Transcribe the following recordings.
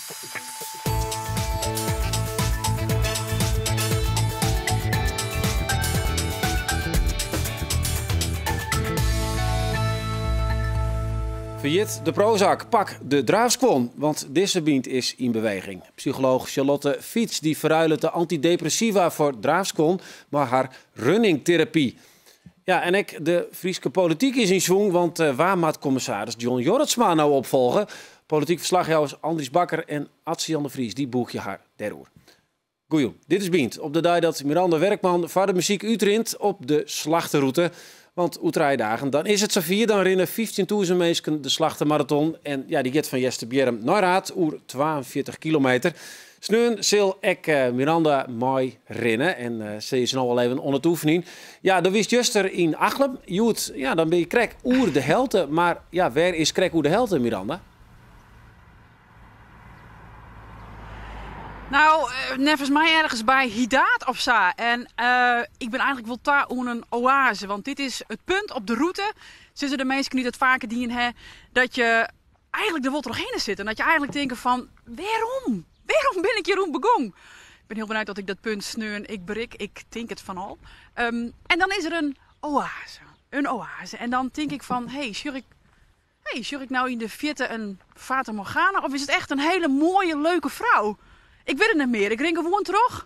Ferjit de Prozac, pak de draafskuon, want dizze Bynt is yn beweging. Psycholooch Charlotte Fiets dy ferruilet de antydepressiva foar draafskuon mei har runningterapy. Ja, en ek de Fryske polityk is yn swong, want wa moat kommissaris John Jorritsma no opfolge? Polityk ferslachjouwers Andries Bakker en Atze Jan de Vries dy bûgje har dêroer. Goejûn, dit is Bynt op de dei dat Miranda Werkman foar de muzyk útrint op de Slachterûte. Want oer 3 dagen dan is it safier, dan rinne 15.000 minsken de Slachtemaraton. En ja, dy giet fan Easterbierrum nei Raard oer 42 kilometer. Sneon sil ek Miranda mei rinne en se is no al even oan it oefenjen. Ja, do wiest juster yn Achlum. Hjoed, ja, dan bin je krekt oer de helte. Mar ja, wêr is krekt oer de helte, Miranda? Nou, neffens my ergens by Hidaard of sa. En ik bin eigenlik wol ta oan in oaze. Want dit is it punt op de rûte, sizze de minsken dy't it faker dien ha, dat je eigenlik der wol trochhinne sitte. En dat je eigenlik tinke fan, wêrom? Wêrom bin ik hjir oan begûn? Ik bin hiel benijd oft ik dat punt sneon ek berik. Ik tink it fan al. En dan is der in oaze. In oaze. En dan tink ik fan, hey, sjoch ik, hey, sjoch ik nou yn de fierte in Fata Morgana of is it echt in hiele moaie, leuke frou? Ik wit it net mear. Ik rin gewoan troch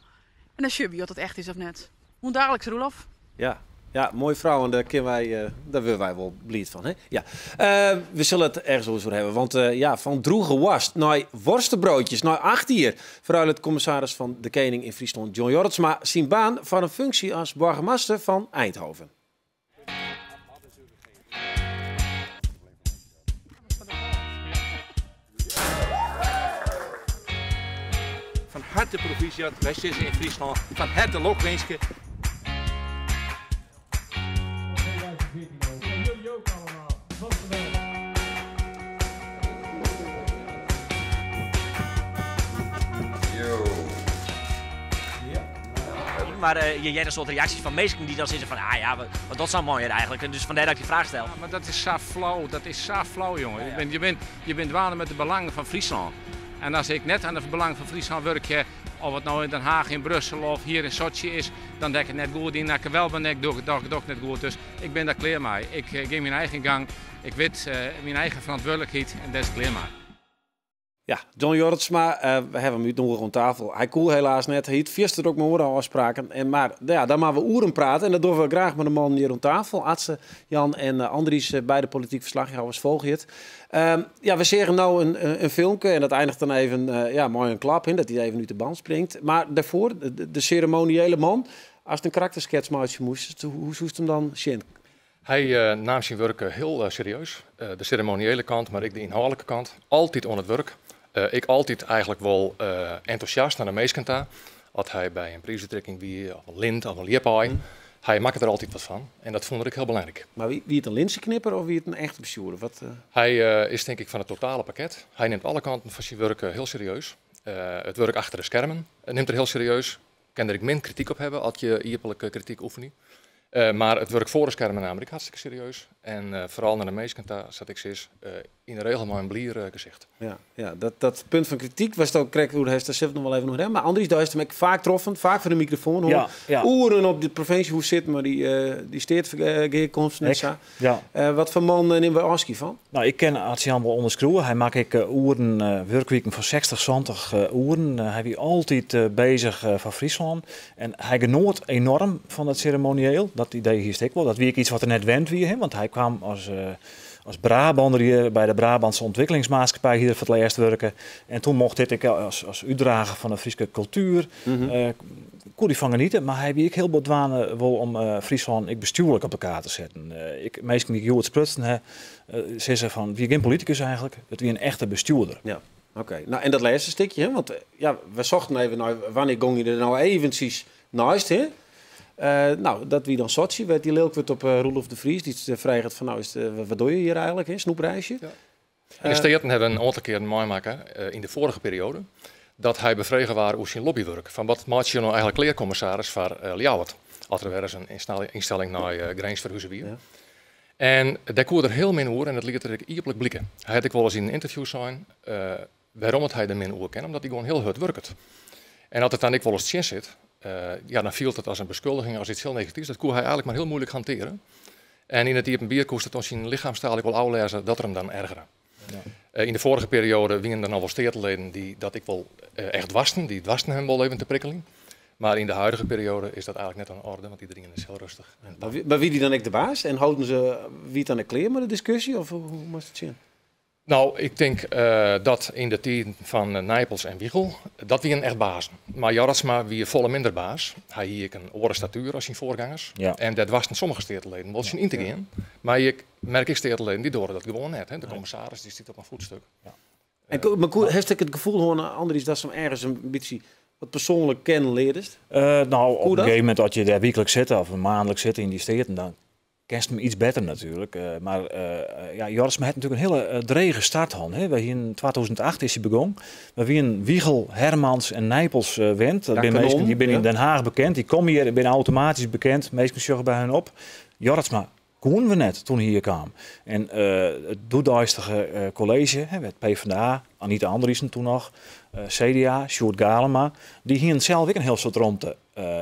en dan sjogge we oft it echt is of net. Oant daliks, Roelof. Ja, ja, moaie frou en dêr kinne wy, dêr wurde wy wol bliid fan. Hè? Ja. We sille it ergens oars oer hawwe, want ja, fan drûge woarst nei worstebroodjes nei 8 jier ferruilet kommissaris fan de Kening yn Fryslân John Jorritsma syn baan foar in funksje as boargemaster fan Eindhoven. Fan harte proficiat, wy sizze yn Fryslân fan herte lokwinske. Maar je heart in soad reaksjes fan minsken dy't dan sizze fan, ah ja, wat docht sa'n man hjir eigenlik? En dus fandêr dat ik dy fraach stel. Ja, mar dat is sa flau, dat is sa flau, jonge. Je bent dwaande met de belangen fan Fryslân. En as ik net oan de belangen fan Fryslân wurkje, of it no yn Den Haag, yn Brussel of hjir yn Sotsji is, dan ha ik it net goed dien. As ik der wel bin, ik doch it ek net goed. Dus ik bin dêr klear mei. Ik gean myn eigen gang. Ik wit myn eigen ferantwurdlikheid en dêr is ik klear mei. Ja, John Jorritsma, we hawwe him útnûge oan tafel. Hy koe helaas net. Hy hie fierste drok mei oare ôfspraken. En, mar ja, dan moatte we oer him prate. En dat dogge we graach mei de mannen hjir oan tafel. Atze, Jan en Andries, beide polityk ferslachjouwers, folgje it. Ja, we seagen no in filmke en dat einiget dan even ja, mei in klap, hè, dat hy even út de band springt. Mar dêrfoar, de seremoniële man, ast in karakterskets meitsje moast, hoe soest him dan sjen? Hy naam syn wurk hiel serieus. De seremoniële kant, mar ek de ynhâldlike kant. Altyd oan it wurk. Ek altyd eigenlik wol entûsjast nei de minsken ta. As hy by in priisútrikking wie, of in lint of in ljipaai. Hy makke der altyd wat fan en dat fûn er ek hiel belangryk. Mar wie it in lintseknipper of wie it in echte bestjoerder? Wat, Hy is tink ik fan it totale pakket. Hy nimt alle kanten fan syn wurk hiel serieus. It wurk achter de skermen nimt er hiel serieus. Kin der ek min krityk op hawwe as je iepenlik krityk oefenje. Mar it wurk foar de skermen naam er ek hartstikke serieus. En foaral nei de minsken ta, sa't ik sis, yn 'e regel mei in blier gesicht. Ja, ja, dat punt fan krityk wêr'tsto krekt oer hast, dêr sille we it noch wol even oer hawwe. Mar Andries, do hast him ek faak troffen, faak foar de mikrofoan hân. Ja, ja. Oeren op it provinsjehûs sitten mei dy steategearkomsten en sa. Ja. Wat foar man nimme we ôfskie fan? Nou, ik kin Atze Jan wol ûnderskriuwe. Hy makke ek oeren, wurkwiken fan 60, 70 oeren. Hy wie altyd bezich foar Fryslân. En hy genoat enorm fan dat seremonieel. Dat idee hiest ek wol. Dat wie ek iets wat er net wend wie, hè, want hy kwam as Brabander hjir by de Brabantse Ontwikkelingsmaatschappij hjir foar it lêst wurke. En toen mocht dit ek as útdrager fan de Fryske kultuer. Koe dy fan geniete, mar hy wie ek hiel bot dwaande wol om Fryslân ek bestjoerlik op de kaart te setten. Ik, minsken dy't ik hjoed sprutsen ha, sizze fan, it wie gjin politikus eigenlik, it wie in echte bestjoerder. Ja, oké. Nou, en dat lêste stikje, hè, want ja, we sochten even nei wannear gong je der nou eventsjes neist, hè? Nou, dat wie dan Sotsji, wêr't dy lilk wurdt op Roelof de Vries, dy't freget fan, nou, is it, wat doe je hjir eigenlik, hè? Snoepreisje. Ja. En de Steaten hawwe in oantal kearen meimakke yn de foarige perioade dat hy befrege waard oer syn lobbywurk. Fan wat meitsje jo no eigenlik klear, kommissaris, foar Ljouwert, as der wer ris in ynstelling nei Grins ferhuze wie. En dêr koe er hiel min oer en dat liet er ek iepenlik blike. Hy hat ek wolris yn in ynterview sein, Wêrom it hy der min oer kin, omdat hy gewoan hiel hurd wurket. En as it dan ek wolris tsjin sit, ja, dan fielt it as in beskuldiging, as iets hiel negatyfs. Dat koe hy eigentlik mar hiel muoilik hantearje. En yn it iepenbier koest it oan syn lichemstaal ek wol ôflêze dat er him dan ergere. Yn de foarige perioade wienen der noch wol steateleden dy't dat ek wol echt doarsten. Dy doarsten him wol even te prikkeljen. Mar yn de huidige perioade is dat eigentlik net oan de orde, want iderien is hiel rêstich. Mar wie dy dan ek de baas? En holden se, wie it dan ek klear mei de diskusje? Of hoe moatst it sjen? Nou, ik tink dat yn de tiden fan Nijpels en Wiegel, dat wienen echt bazen. Mar Jorritsma wie folle minder baas. Hy hie ek in oare statuer as syn foargangers. En dêr doarsten sommige steateleden wol tsjin yn te gean. Mar ik merk ek steateleden dy doare dat gewoan net. Hè. De kommissaris dy stiet op in voetstuk. En mar hast ek it gefoel hân, Andries, dat se him ergens in bytsje wat persoanlik kennen leardest? Nou, op Koe in dat? gegeven momint as je dêr wykliks sitte of maandelijks sitte yn dy steaten, dan kenst him iets better natuerlik. Mar ja, Jorritsma hat natuerlik in hiele drege start hân. Hè. Wy hienen yn 2008 is hy begûn. We wienen Wiegel, Hermans en Nijpels wend. Dat Ja, binne kanon, minsken die binne yn ja. Den Haag bekend. Dy komme hjir en binne automatysk bekend. Minsken sjogge by hun op. Jorritsma koenen we net toen hy hjir kaam. En it doedeistige kolleezje, hè, wêr't PvdA, Anita Andriesen toen noch, CDA, Sjoerd Galema, dy hienen sels ek in hiel soad romte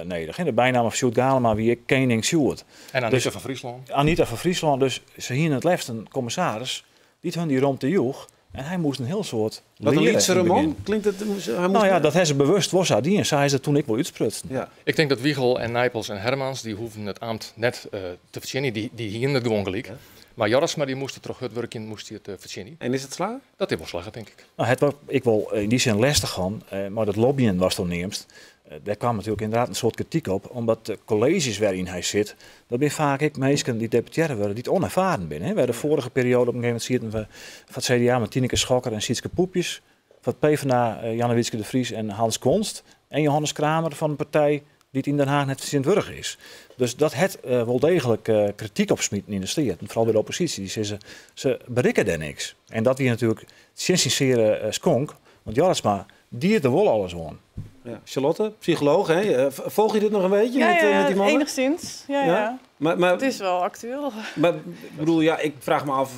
nedich. Hè. De bynamme fan Sjoerd Galema wie ek Kening Sjoerd. En Anita Dus fan Fryslân. Anita fan Fryslân, dus se hienen it leafst in kommissaris dy't hun dy romte joech. En hy moast in hiel soad Wat in leare lytsere yn it man? begjin. Klinkt it, hy moast Nou ja, dat ha se bewust wol sa dien. Sa is it toen ek wol útsprutsen. Ik tink dat Wiegel en Nijpels en Hermans, dy hoegden it amt net te fertsjinjen. Dy hienen it gewoan gelyk. Mar Jorritsma dy moast it troch hurd wurkjen, moast hy it fertsjinjen. En is it slagge? Dat is wol slagge, tink ik. Nou, it wie ek wol yn dy sin lestich hân, mar dat lobbyen watsto neamst, dêr kaam natuerlik ynderdaad in soad krityk op, omdat de kolleezjes wêryn hy sit, dat binne faak ek minsken dy't deputearre wurde, dy't onervaren binne. Hè. By de foarige perioade op in gegeven momint sieten we fan it CDA mei Tineke Schokker en Sietske Poepjes, fan it PvdA Jannewietske de Vries en Hans Konst en Johannes Kramer fan de partij dy't yn Den Haag net fertsjintwurdige is. Dus dat hat wol deeglik krityk opsmiten yn de steaten, foaral by de opposysje. Dy sizze, se berikke dêr niks. En dat wie natuerlik tsjin syn seare skonk, want Jorritsma die der wol alles oan. Ja. Charlotte, psycholoog, hè? Volg je dit nog een beetje Ja, ja, met die mannen? enigszins. Ja, Ja? ja. Maar Het is wel actueel. Maar ik bedoel, ja, ik vraag me af,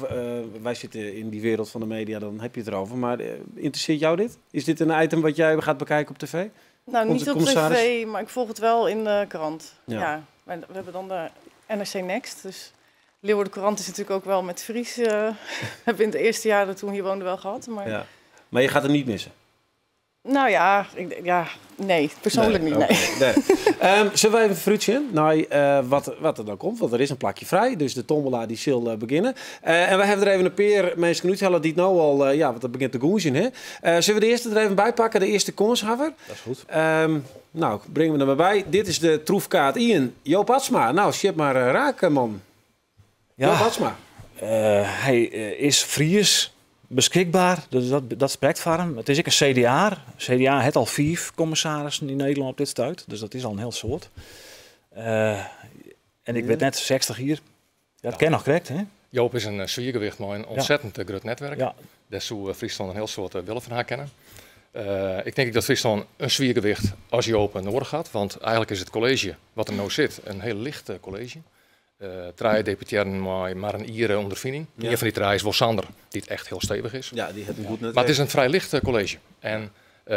wij zitten in die wereld van de media, dan heb je het erover. Maar interesseert jou dit? Is dit een item wat jij gaat bekijken op tv? Nou, Onze niet op commissaris? tv, maar ik volg het wel in de krant. Ja. Ja. Maar we hebben dan de NRC Next. Dus Leeuwarden Courant is natuurlijk ook wel met Fries. Hebben we in het eerste jaar dat toen hier woonde wel gehad. Maar Ja. Maar je gaat het niet missen? Nou ja, ik, ja, nee, persoonlijk Nee, niet. Nee. oké, nee. Zullen wij even fruitje? Nou, wat er dan komt, want er is een plakje vrij. Dus de tombola die zal beginnen. En wij hebben er even een paar mensen uithalen die het nou al, ja, want dat begint te goenzien, hè? Zullen we de eerste er even bij pakken? De eerste kanshebber? Dat is goed. Nou, brengen we er maar bij. Dit is de troefkaart Ian. Joop Atsma. Nou, shit maar raak, man. Ja. Joop Atsma. Hij is Fries, beschikbaar, dus dat spreekt voor hem. Het is ook een CDA. CDA heeft al 5 commissarissen in Nederland op dit stuit, dus dat is al een heel soort. En ik weet net, 60 hier. Ja, dat ken nog correct, hè? Joop is een zwiergewicht, maar een ontzettend groot netwerk. Ja. Daar zou Friesland een heel soort willen van haar kennen. Ik denk dat Friesland een zwiergewicht als Joop nodig had, want eigenlijk is het college wat er nou zit een heel licht college. Trije deputeerden maar een iere ondervinding. Een van die trije is wel Sander, die het echt heel stevig is. Ja, die heeft een goed netwerk. Maar het is een vrij licht college. En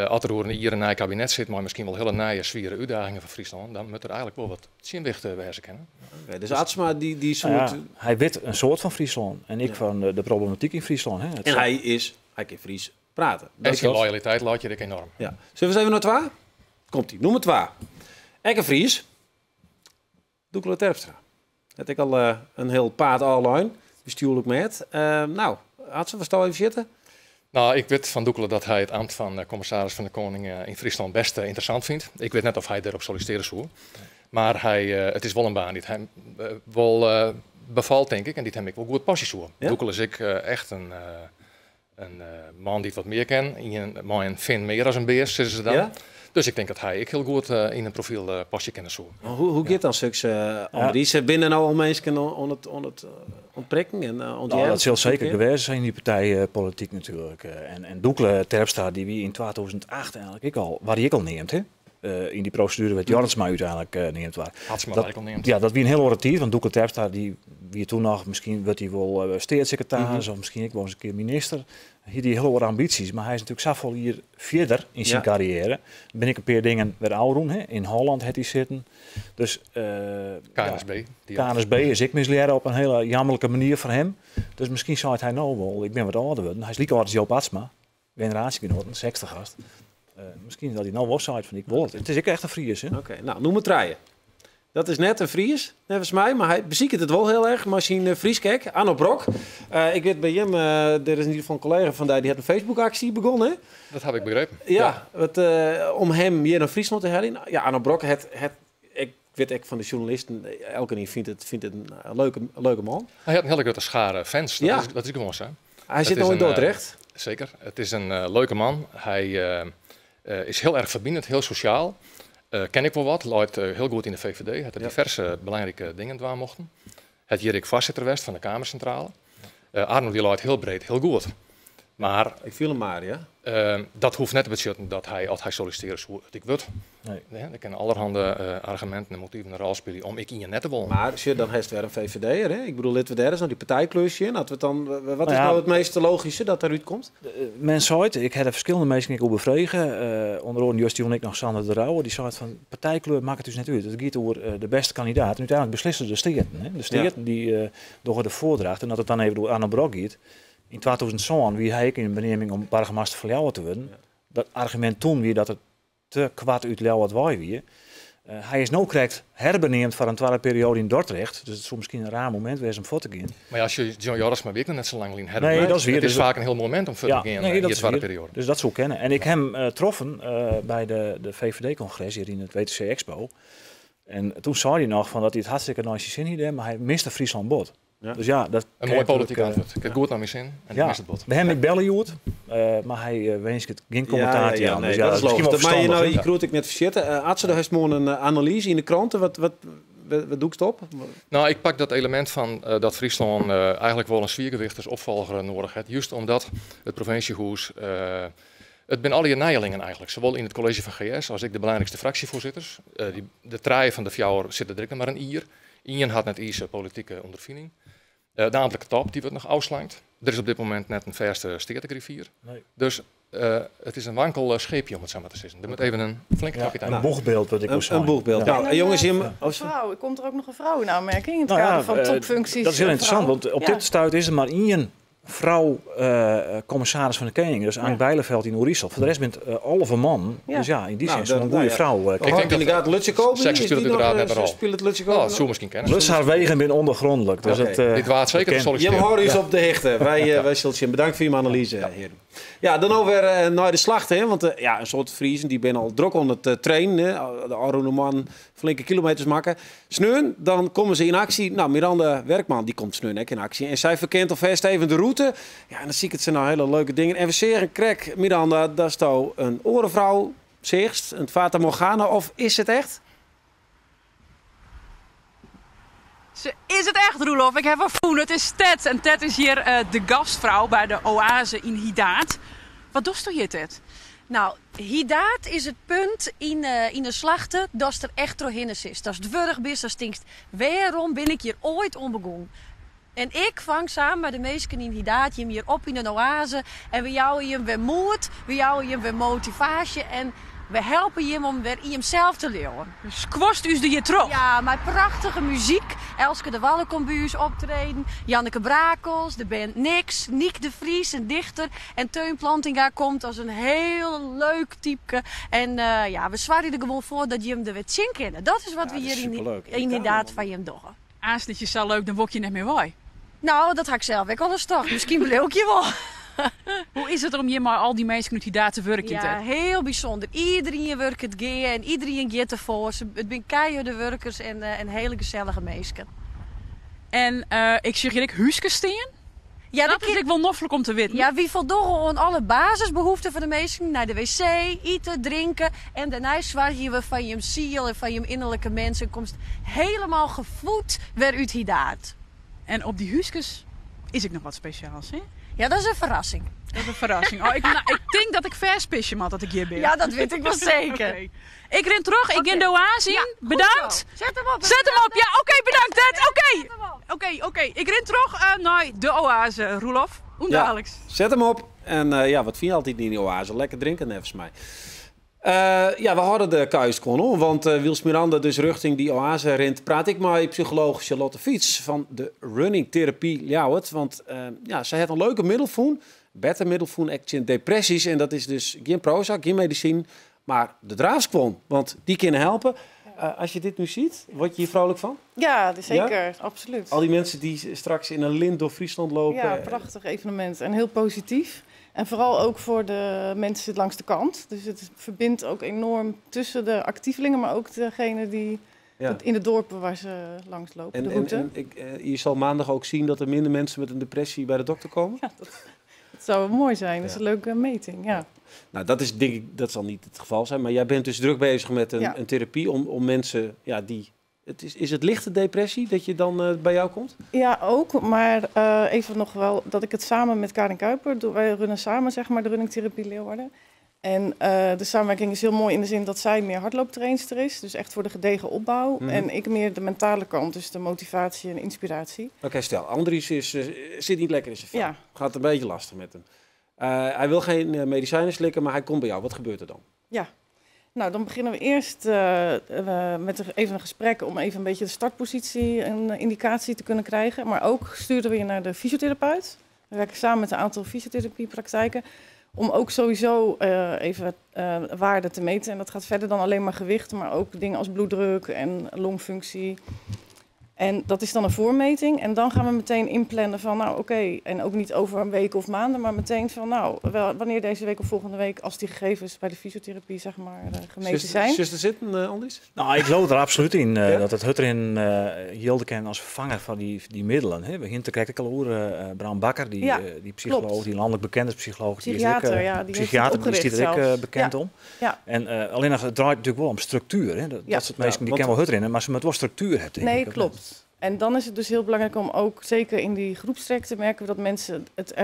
als er door een iere nieuw kabinet zit, maar misschien wel hele nieuwe, zwiere uitdagingen van Friesland, dan moet er eigenlijk wel wat zinwicht wijze kennen. Oké, dus Atsma, die soort... Nou ja, hij weet een soort van Friesland en ik Ja. van de problematiek in Friesland. Hè. Het En zal- hij kan Fries praten. En Dat zijn is loyaliteit laat je ik enorm. Ja. Zullen we eens even naar Twa? Komt-ie, noem het Twa. Ekke Fries. Doekele Terpstra. Had ik al een heel paard online, bestuurlijk met. Had ze vast al even zitten? Nou, ik weet van Doekele dat hij het ambt van commissaris van de Koning in Friesland best interessant vindt. Ik weet net of hij daarop solliciteren zou. Maar het is wel een baan die hem wel bevalt, denk ik. En die hem ik wel goed passie zou. Ja? Doekele is ik echt een man die het wat meer kent. Maar een Finn meer als een beer, zeggen ze dan. Ja? Dus ik denk dat hij ik heel goed in een profiel pasje kennen zou. Maar hoe gaat dan zulks, Andries? Ze binnen nou al mensen on het ontprikken en ontjaren? Dat zal zeker geweest zijn in die partijpolitiek natuurlijk. En Doekele Terpstra, die wie in 2008 eigenlijk ik al, waar die ik al neemt, hè? yn dy proseduere wêr't Jorritsma úteinlik neamd waard. Atsma Dat, waard ek al neamd. ja, dat wie in hiel oare tiid, want Doekle Terpstra dy wie toen noch, miskien wurdt hy wol steatssekretaris of miskien ek wol ris in kear minister. Hie dy hiel oare ambysjes, mar hy is natuerlik safolle jier fierder yn syn karriêre. Der binne ek in pear dingen wer ôfrûn, hè. Yn Holland hat hy sitten. Dus, ja, KNSB. Die had- KNSB is ek mislearre op in hiele jammerlike manier foar him. Dus miskien seit hy no wol, ik bin wat âlder wurden. Hy is like âld as Joop Atsma, generatiegenoaten, 60 hast. Miskien dat hy no wol seit fan ik wol it. It is ek echt in Fries, hè? Oké, nou, nûmer trije. Dat is net in Fries, neffens my, mar hy besiket it wol hiel erch mei syn Frysk ek. Arno Brok. Ik wit by jim, der is yn ieder gefal in kollega fan dy, dy hat in Facebook-aksje begûn, hè? Dat ha ik begrepen. Ja, wat, om him hjir nei Fryslân te heljen. Ja, Arno Brok hat, hat, ik wit ek fan de sjoernalisten, elkenien fynt it in leuke man. Hy hat in hiele grutte schare fans, dat is gewoan sa. Hy sit Het is no yn in, Dordrecht. Zeker. Het is in leuke man. Hy is hiel erch ferbinend, hiel sosjaal. Ken ik wol wat, leit hiel goed yn de VVD. Hat er diverse belangrike dingen dwaan mochten. Hat hjir ek foarsitter west fan de Kamersintrale. Arno dy leit hiel breed, hiel goed. Mar Ik fiel him mar, ja. Dat hoecht net te betsjutten dat hy, as hy sollicitearje soe, it ek wurdt. Nee. Nee, der kinne allerhande arguminten en motiven in rol spylje om ek ien net te wollen. Mar sjoch, dan hast wer in V V D'er, hè? Ik bedoel, litte we dêr ris nei dy partijkleur sjen. As we dan, wat is nou it meest logyske dat derút komt? Men seit, ik ha der ferskillende minsken ek oer befrege, ûnder oaren juster jûn ek noch Sander de Rouwe, dy seit fan partijkleur makket ús net út. It giet oer de bêste kandidaat. En úteinlik beslisse de steaten. Hè? De steaten dy dogge de foardracht. En as it dan even oer Arno Brok giet, yn 2007 wie hy ek yn beneaming om boargemaster fan Ljouwert te wurden. Dat argumint toen wie dat it te koart út Ljouwert wei wie. Hy is no krekt herbeneamd foar in twadde perioade yn Dordrecht, dus it soe miskien in raar momint wêze om fuort te gean. Mar ja, as je John Jorritsma wie ek noch net sa lang lyn herbeneamd. Nee, dat is wier. It is Dus faak in hiel moai momint om fuort Ja, te gean, nee, yn dat de is twadde wier. perioade. Dus dat soe kinne. En ik ha him troffen by de V V D-congres hjir yn it WTC Expo. En toen sei hy noch fan dat hy it hartstikke nei syn sin hie dêr, mar hy miste Friesland bot. Dus ja, dat Een kan mooi je politiek natuurlijk, antwoord. Ik heb goed naar mijn zin en ik mis het bot. We hebben ik bellen Joert, maar hij wenst het geen commentaar te aan. Dus ja, Dat is dat is misschien logisch. wel Dat maar je nou, verstandig, je hè? kroet ik net verzitten. Atze, daar heeft morgen een analyse in de kranten. Wat doe ik het op? Nou, ik pak dat element van dat Friesland eigenlijk wel een zwiergewicht als opvolger nodig heeft. Juist omdat het provinciehuis, het zijn alle nijelingen eigenlijk. Zowel in het college van GS als ik de belangrijkste fractievoorzitters. De traaien van de fjouwer zitten er ook nog maar een ier. Ien had net iets politieke ondervinding. De ambtelijke top die wordt nog afslankt. Er is op dit moment net een verse steertekrivier. Dus het is een wankel scheepje, om het zo maar te zeggen. Er moet even een flinke kapitein. Een boegbeeld, wat ik Een wil zeggen. boegbeeld. Ja. Nou, jongens, je Een oh, sorry. vrouw. Komt er ook nog een vrouw in aanmerking in het kader van topfuncties? Dat is heel interessant, vrouw? want op dit stuit is er maar één vrouw commissaris van de Koning. Dus Ank Bijleveld in Oerisel. Voor de rest bent Oliver man. Dus ja, in die zin is het een goede vrouw. Ik Ik denk dat inderdaad Lutje Koper Seks is die speelt nog, uiteraard net een rol. Speelt het Lutje Oh, Koper dat zou misschien kennen. Lutz haar wegen binnen ondergrondelijk. Dus dat Dit waard zeker dat te ken. solliciteren. Jim Horus op de hichte. Wij zullen zien. Bedankt voor je analyse, heren. Ja, dan alweer naar de slacht. Hè? Want ja, een soort Friesen die ben al druk onder het trainen. Hè? De Arno man flinke kilometers maken. Sneun, dan komen ze in actie. Nou, Miranda Werkman die komt sneun ook in actie. En zij verkent alvast even de route. Ja, en dan zie ik het ze nou hele leuke dingen. En we zeggen, krek, Miranda, daar staat een orenvrouw, zicht, een Fata Morgana. Of is het echt? Ze is het echt, Roelof. Ik heb een voen. Het is Ted. En Ted is hier de gastvrouw bij de oase in Hidaard. Wat doet u hier, Ted? Hidaard is het punt in de slachte dat er echt doorheen is. Dat is het wurg is, dat stinkt. Waarom ben ik hier ooit onbegonnen? En ik vang samen met de meesten in Hidaard je hier op in een oase. En we jouwen je weer moed, we jouwen je weer motivatie en we helpen je om weer in hemzelf te leren. Squasht u de hier terug? Ja, maar prachtige muziek. Elske de Wallen komt bij ons optreden. Janneke Brakels, de band Nix, Niek de Vries, een dichter. En Teun Plantinga komt als een heel leuk type. En we zwaaien er gewoon voor dat je hem er weer zien kennen. Dat is wat Ja, we dat is hier superleuk. inderdaad van je hem doen. Aansnit je zo leuk, dan word je net meer waai. Nou, dat had ik zelf ook al eens toch. Misschien wil ik je wel. Hoe is het om hier maar al die mensen die daar te werken? Ja, te- heel bijzonder. Iedereen werkt het geer en iedereen gaat ervoor. Het zijn keiharde werkers en hele gezellige mensen. En ik zie hier ik huisjes staan. Ja, dat dat is ik wel noffelijk om te weten. Ja, wie voldoen aan alle basisbehoeften van de mensen. Naar de wc, eten, drinken. En daarna zorgen we van je ziel en van je innerlijke mensen. Komst helemaal gevoed weer uit Hidaard. En op die huisjes is ik nog wat speciaals, hè? Ja, dat is een verrassing. Dat is in ferrassing. Oh, ik, nou, ik tink dat ik fêstpisje moat dat ik hjir bin. Ja, dat wit ik wol seker. Oké. Ik rin troch, ik gean de oase yn. Ja, goed Bedankt. zo. Set him op. Set him op. Ja, oké, bedankt Ted. Oké. Set him op. Oké, oké. Ik rin troch nei de oase, Roelof. Ûndaliks. Set him op. En ja, wat fyn je altyd yn die oase? Lekker drinken, neffens my. Ja, we hâlde de kuierskuon oan, want wylst Miranda dus rjochting dy oase rint, praat ik mei psycholooch Charlotte Fiets fan de Running Therapy Ljouwert. Want ja, sy hat in leuke middel fûn, better middel fûn ek tsjin depresjes. En dat is dus gjin Prozac, gjin medisyn, mar de draafskuon, want dy kinne helpe. As je dit nu ziet, word je hier vrolijk van? Ja, zeker. Absoluut. Al die mensen die straks in een lint door Friesland lopen. Ja, prachtig evenement en heel positief. En vooral ook voor de mensen langs de kant. Dus het verbindt ook enorm tussen de actievelingen, maar ook degene die in de dorpen waar ze langs lopen, de route. En je zal maandag ook zien dat er minder mensen met een depressie bij de dokter komen? Ja, dat zou wel mooi zijn. Dat is een leuke meting, ja. Nou, dat is, denk ik, dat zal niet het geval zijn. Maar jij bent dus druk bezig met een therapie om mensen, ja, die... Is het lichte depressie dat je dan bij jou komt? Ja, ook. Maar even nog wel dat ik het samen met Karin Kuiper doe. Wij runnen samen, zeg maar, de runningtherapie Leeuwarden. En de samenwerking is heel mooi in de zin dat zij meer hardlooptrainster is. Dus echt voor de gedegen opbouw. En ik meer de mentale kant, dus de motivatie en inspiratie. Oké, stel, Andries zit niet lekker in zijn vel. Gaat een beetje lastig met hem. Hij wil geen medicijnen slikken, maar hij komt bij jou. Wat gebeurt er dan? Ja. Nou, dan beginnen we eerst met even een gesprek om even een beetje de startpositie en indicatie te kunnen krijgen. Maar ook sturen we je naar de fysiotherapeut. We werken samen met een aantal fysiotherapiepraktijken om ook sowieso even waarden te meten. En dat gaat verder dan alleen maar gewicht, maar ook dingen als bloeddruk en longfunctie. En dat is dan een voormeting. En dan gaan we meteen inplannen van, nou oké, en ook niet over een week of maanden, maar meteen van, nou, wel, wanneer deze week of volgende week, als die gegevens bij de fysiotherapie, zeg maar, gemeten zijn. Zuster zitten, Andries? Nou, ik geloof er absoluut in dat het hurdrinnen jilde ken als vervanger van die middelen. Hè. We hinten krijg ik al horen, Bram Bakker, die psycholoog, die landelijk bekende psycholoog, die is ook, Psychiater, ja, die heeft het psychiater, die opgericht is er ook, zelfs. bekend om. En alleen nog, het draait natuurlijk wel om structuur. Hè. Dat soort mensen die kennen wel hurdrinnen, maar ze moeten wel structuur hebben, denk Nee, ik, of klopt. niet? En dan is het dus heel belangrijk om ook, zeker in die groepstrajecten, merken we dat mensen het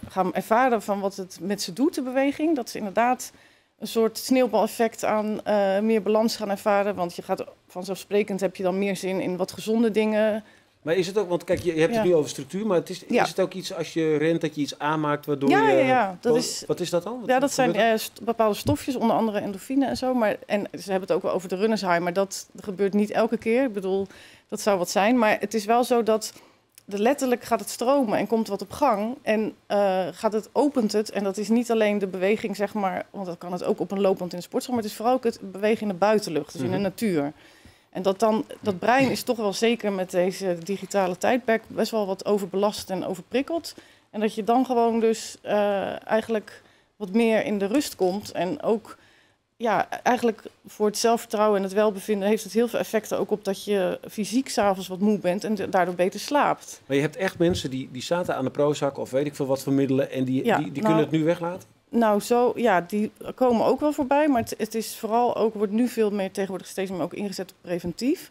gaan ervaren van wat het met ze doet, de beweging. Dat ze inderdaad een soort sneeuwbaleffect aan meer balans gaan ervaren. Want je gaat vanzelfsprekend heb je dan meer zin in wat gezonde dingen. Maar is het ook, want kijk, je hebt het nu over structuur, maar is het ook iets als je rent dat je iets aanmaakt waardoor Ja, je ja, ja. Dat Wat is is dat dan? Wat Ja, dat zijn, gebeurt er? bepaalde stofjes, onder andere endorfine en zo. En ze hebben het ook wel over de runners high, maar dat gebeurt niet elke keer. Ik bedoel, dat zou wat zijn. Maar het is wel zo dat letterlijk gaat het stromen en komt wat op gang. En opent het. En dat is niet alleen de beweging, zeg maar, want dat kan het ook op een loopband in de sportschool. Maar het is vooral ook het bewegen in de buitenlucht, dus in de natuur. En dat brein is toch wel zeker met deze digitale tijdperk best wel wat overbelast en overprikkeld. En dat je dan gewoon dus eigenlijk wat meer in de rust komt. En ook, ja, eigenlijk voor het zelfvertrouwen en het welbevinden heeft het heel veel effecten ook op dat je fysiek 's avonds wat moe bent en daardoor beter slaapt. Maar je hebt echt mensen die zaten aan de Prozac of weet ik veel wat voor middelen en die kunnen het nu weglaten? Nou, zo, ja, die komen ook wel voorbij, maar het is vooral ook, wordt nu veel meer tegenwoordig steeds meer ook ingezet op preventief.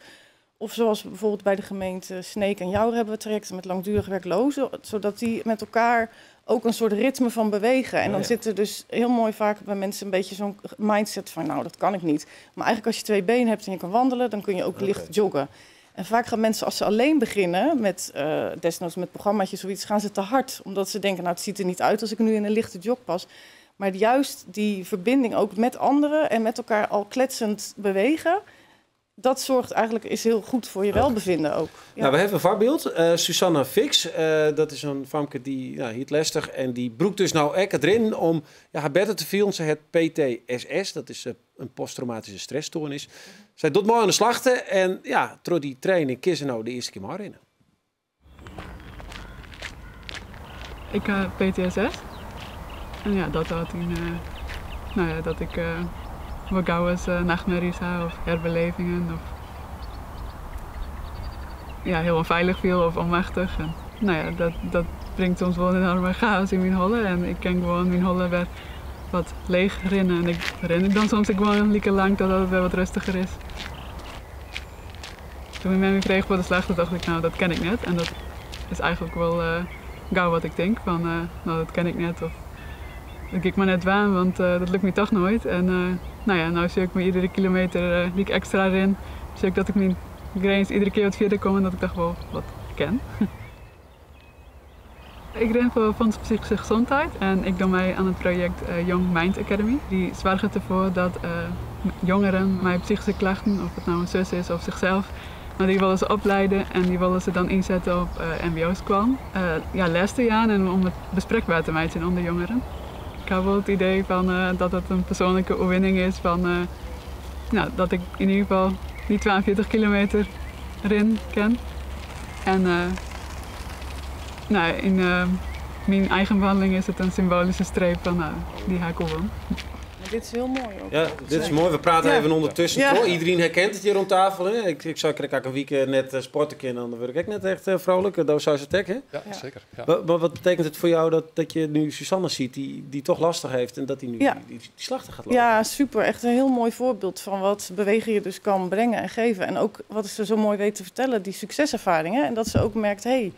Of zoals bijvoorbeeld bij de gemeente Sneek en Joure hebben we trajecten met langdurig werklozen, zodat die met elkaar ook een soort ritme van bewegen. En dan zit er dus heel mooi vaak bij mensen een beetje zo'n mindset van, nou, dat kan ik niet. Maar eigenlijk als je 2 benen hebt en je kan wandelen, dan kun je ook licht joggen. En vaak gaan mensen, als ze alleen beginnen, met desnoods met programmaatjes of zoiets, gaan ze te hard. Omdat ze denken, nou, het ziet er niet uit als ik nu in een lichte jog pas. Maar juist die verbinding ook met anderen en met elkaar al kletsend bewegen, dat zorgt eigenlijk, is heel goed voor je welbevinden ook. Ja. We hebben een voorbeeld. Susanna Fix, dat is een famke die, nou, hiet lastig en die broekt dus nou echt erin om, ja, haar beter te vielen. Ze heeft PTSS, dat is een posttraumatische stressstoornis. Zij doet mooi aan de slachten en ja, door die training kies ze nou de eerste keer maar in. Ik heb PTSS. En ja, dat had in nou ja, dat ik wat gauw eens nachtmerries had of herbelevingen of ja, heel onveilig viel of onmachtig. En, nou ja, dat brengt soms wel een enorme chaos in mijn holle en ik kan gewoon mijn holle weer wat leeg rennen. En ik ren dan soms ook gewoon lekker lang totdat het weer wat rustiger is. Toen mijn mama kreeg voor de slag, dacht ik, nou, dat ken ik net. En dat is eigenlijk wel gauw wat ik denk, van nou, dat ken ik net. Of dat gean ik mar net dwaan, want dat lukt my toch noait. En no ja, no sjoch ik my iedere kilometer dy't ik ekstra rin, sjoch ik dat ik myn grins iedere kear wat fierder kom en dat ik toch wol wat ken. Ik rin foar Fonds Psychische Gezondheid en ik doch mei oan it projekt Young Mind Academy. Dy soarget derfoar dat jongeren mei psychyske klachten, oft it no in sus is of sichsels, mar dy wolle se opliede en dy wolle se dan ynsette op mbo-skoallen. Ja, les te jaan en om it besprekber te meitsjen ûnder jongeren. Ik ha wol it idee fan dat it in persoanlike oerwinning is fan no, dat ik yn ieder gefal dy 42 kilometer rinne kin. En no, yn myn eigen behanneling is it in symboalyske streep fan no, dy ha ik oerwûn. Dit is hiel moai ook. Ja, dit is moai. We prate even ûndertusken Ja. troch. Iderien herkent it hjir oan tafel. Hè? Ik sei krekt dat ik in wike net sporte kin, dan wurd ik ek net echt vrolijk. Do seist it ek, hè? Ja, zeker. Ja. Wat betekent het voor jou dat je nu Susanne ziet, die toch lastig heeft en dat die nu die Slachte gaat lopen? Ja, super. Echt een heel mooi voorbeeld van wat bewegen je dus kan brengen en geven. En ook wat ze zo mooi weet te vertellen, die succeservaringen. En dat ze ook merkt, hé, hey,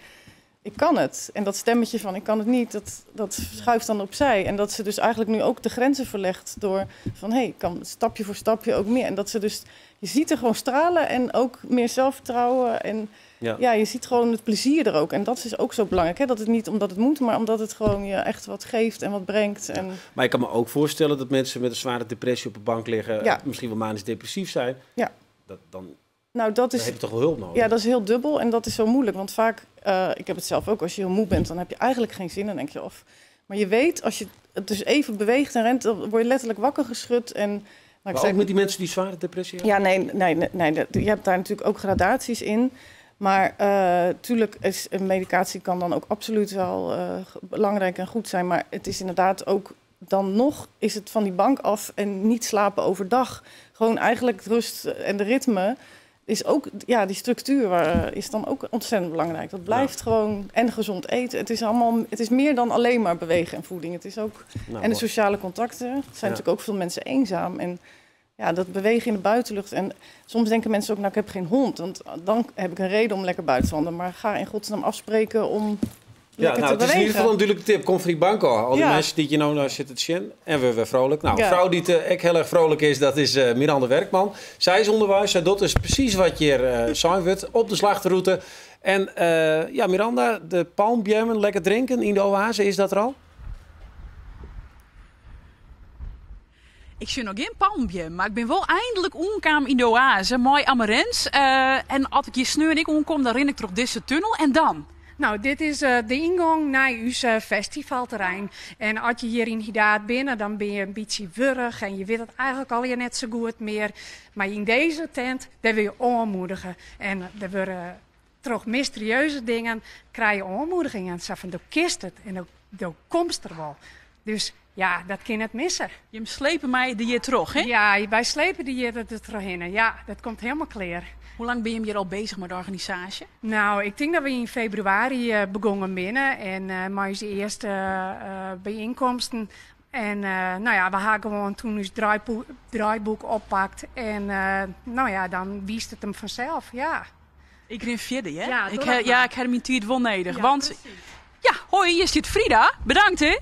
ik kan het. En dat stemmetje van ik kan het niet, dat schuift dan opzij. En dat ze dus eigenlijk nu ook de grenzen verlegt door van, hé, hey, ik kan stapje voor stapje ook meer. En dat ze dus, je ziet er gewoon stralen en ook meer zelfvertrouwen. En ja, je ziet gewoon het plezier er ook. En dat is ook zo belangrijk, hè? Dat het niet omdat het moet, maar omdat het gewoon je echt wat geeft en wat brengt. En Maar ik kan me ook voorstellen dat mensen met een zware depressie op de bank liggen, misschien wel manisch depressief zijn. Dat, dan Nou, dat dan is heb je toch wel hulp nodig? Ja, dat is heel dubbel en dat is zo moeilijk. Want vaak, ik heb het zelf ook, als je heel moe bent, dan heb je eigenlijk geen zin. Dan denk je of. Maar je weet, als je het dus even beweegt en rent, dan word je letterlijk wakker geschud. En, nou, ik Maar zei ook met die mensen die zware depressie hebben? Ja, nee, nee, nee, nee, je hebt daar natuurlijk ook gradaties in. Maar tuurlijk is een medicatie kan dan ook absoluut wel belangrijk en goed zijn. Maar het is inderdaad ook dan nog is het van die bank af en niet slapen overdag. Gewoon eigenlijk rust en de ritme is ook, ja, die structuur is dan ook ontzettend belangrijk. Dat blijft gewoon, en gezond eten. Het is allemaal, het is meer dan alleen maar bewegen en voeding. Het is ook, en de sociale contacten. Er zijn natuurlijk ook veel mensen eenzaam. En ja, dat bewegen in de buitenlucht. En soms denken mensen ook, nou, ik heb geen hond. Want dan heb ik een reden om lekker buiten te wandelen. Maar ga in godsnaam afspreken om lekker te Het is in ieder bewegen. geval een duidelijke tip. Kom van die bank al. Al die mensen die je nou naar zitten te zien. En we weer vrolijk. Een vrouw die ook heel erg vrolijk is, dat is Miranda Werkman. Zij is onderwijs. Zij doet dus precies wat je hier zijn wordt op de Slachteroute. En Miranda, de palmbjemmen, lekker drinken in de oase, is dat er al? Ik zie nog geen palmbjem, maar ik ben wel eindelijk omkwam in de oase. Mooi Amarens. En als ik hier sneu en ik omkom, dan ren ik terug deze tunnel. En dan? Nou, dit is de ingang naar uw festivalterrein. En als je hier in Hidaard binnen, dan ben je een beetje wurg en je weet het eigenlijk al je net zo goed meer. Maar in deze tent, daar wil je aanmoedigen. En daar worden toch mysterieuze dingen, krijg je aanmoedigingen. En zo van, doe kist het en doe komst er wel. Dus ja, dat kan het missen. Je slepen mij die hier terug, hè? Ja, wij slepen die hier er terug in. Ja, dat komt helemaal klaar. Hoe lang ben je hier al bezig met de organisatie? Nou, ik denk dat we in februari begonnen binnen. En maar de eerste bijeenkomsten. En we hebben gewoon toen ons draaiboek oppakt. En dan wiest het hem vanzelf, ja. Ik ren verder, hè? Ja, doe dat maar. Ik heb mijn tijd wel nodig. Ja, want precies. Ja, hoi, hier zit Frida. Bedankt, hè? Ja.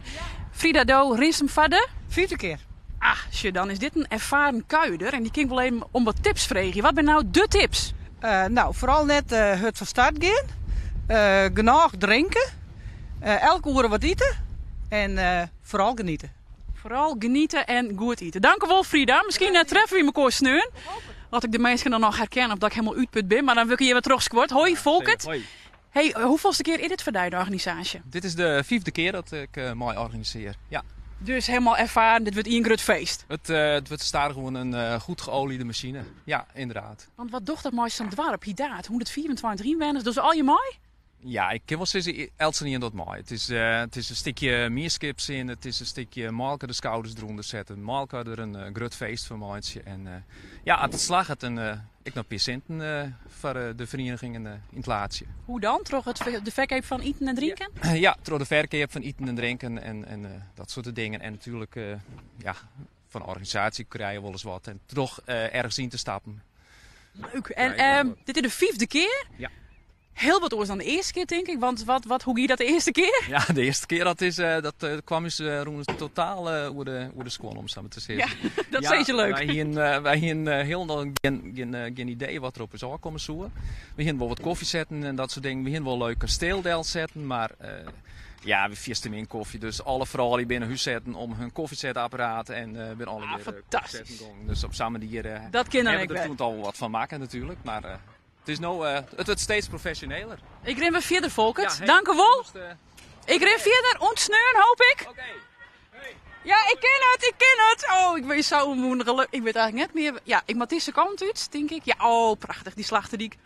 Frida Do, rinst hem verder? 4e keer. Ah, tje, dan is dit een ervaren kuier en die kan ik wel even om wat tips vragen. Wat zijn nou de tips? Vooral net het van start gaan. Genoeg drinken. Elke uur wat eten. En vooral genieten. Vooral genieten en goed eten. Dank u wel, Frida. Misschien treffen we elkaar sneun. Wat ik de mensen dan nog herken of dat ik helemaal uitput ben. Maar dan wil ik hier weer teruggekword. Hoi, Ja, Volkert. zeker. Hoi. Hey, hoeveelste keer is dit voor de organisatie? Dit is de 5e keer dat ik mij organiseer. Ja. Dus helemaal ervaren, dit wordt één groot feest. Het wordt stadig gewoon een goed geoliede machine. Ja, inderdaad. Want wat docht dat mooi zo'n dorp? Hidaard, 124 inwoners, dus al je mooi? Ja, ik ken wel zeggen, eltse niet dat mooi. Het is een stukje meerskips in, het is een stukje malken de schouders eronder zetten. Malken er een groot feest van maatje. En het slag het een ik nog patiënten voor de vereniging in het laatje. Hoe dan? Troch het de verkoop van eten en drinken? Ja, ja, troch de verkoop van eten en drinken en dat soort dingen. En natuurlijk van de organisatie krijg je wel eens wat. En toch ergens in te stappen. Leuk. En, Ja, ik dit is de 5e keer? Ja. Hiel wat oars dan de earste kear, tink ik. Want wat, wat, hoe gie dat de earste kear? Ja, de earste kear dat is, dat kwam ús rûn totaal oer de, oer de skuon, om sa mar te sizzen. Ja, dat ja, is leuk. Wy hienen, wy hienen hielendal gjin, gjin, gjin idee wat der op ús ôfkomme soe. We hienen wol wat kofje setten en dat soart dingen. We hienen wol leuk kasteel delsetten, mar ja, we fierste min kofje. Dus alle froulju binne hús setten om hun kofjesetapparaat en binne allegear ah, fantastysk. Dus op sa'n manier dat kin dan ek we der toen al wat fan makke natuerlik, mar it is no, it wurdt steeds profesjoneler. Ik rin wer fierder, Folkert. Ja, hey, Dank u wol. Ik rin fierder, oant sneon hoop ik. Oké. Hey. Ja, ik kin it, ik kin it. Oh, ik ben sa oermoedige. Ik wit eigentlik net mear. Ja, ik moat dizze kant út, tink ik. Ja, oh, prachtich, dy Slachtedyk.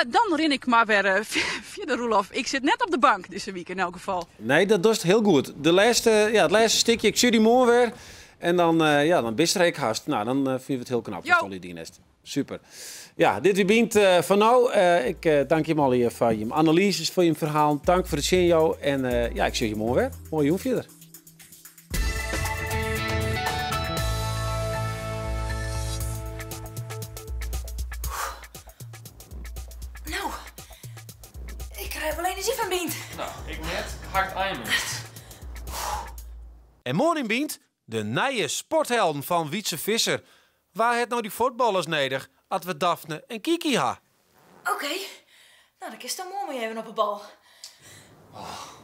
Dan rin ik mar wer fierder, Roelof. Ik sit net op de bank dizze wike yn elk gefal. Nee, dat dochst hiel goed. De lêste, ja, it lêste stikje, ik sjoch dy moarn wer. En dan, ja, dan bist der ek hast. No, dan fine we it hiel knap watst allegear dien hast. Super. Ja, dit wie Bynt foar no. Ik dank jim allegear foar jim analyzes, foar jim ferhalen. Tank foar it sjen jo. En ja, ik sjoch jim moarn wer. Moaie jûn fierder. No, ik krij wol enerzjy fan Bynt. No, ik net. Ha ik it ein mist. En moarn yn Bynt, de nije sporthelden fan Wytse Visser. Wa hat no dy fuotballers nedich at we Daphne en Kiki ha? Oké, no dan kinst dan moarn mei even op 'e bal. Oh.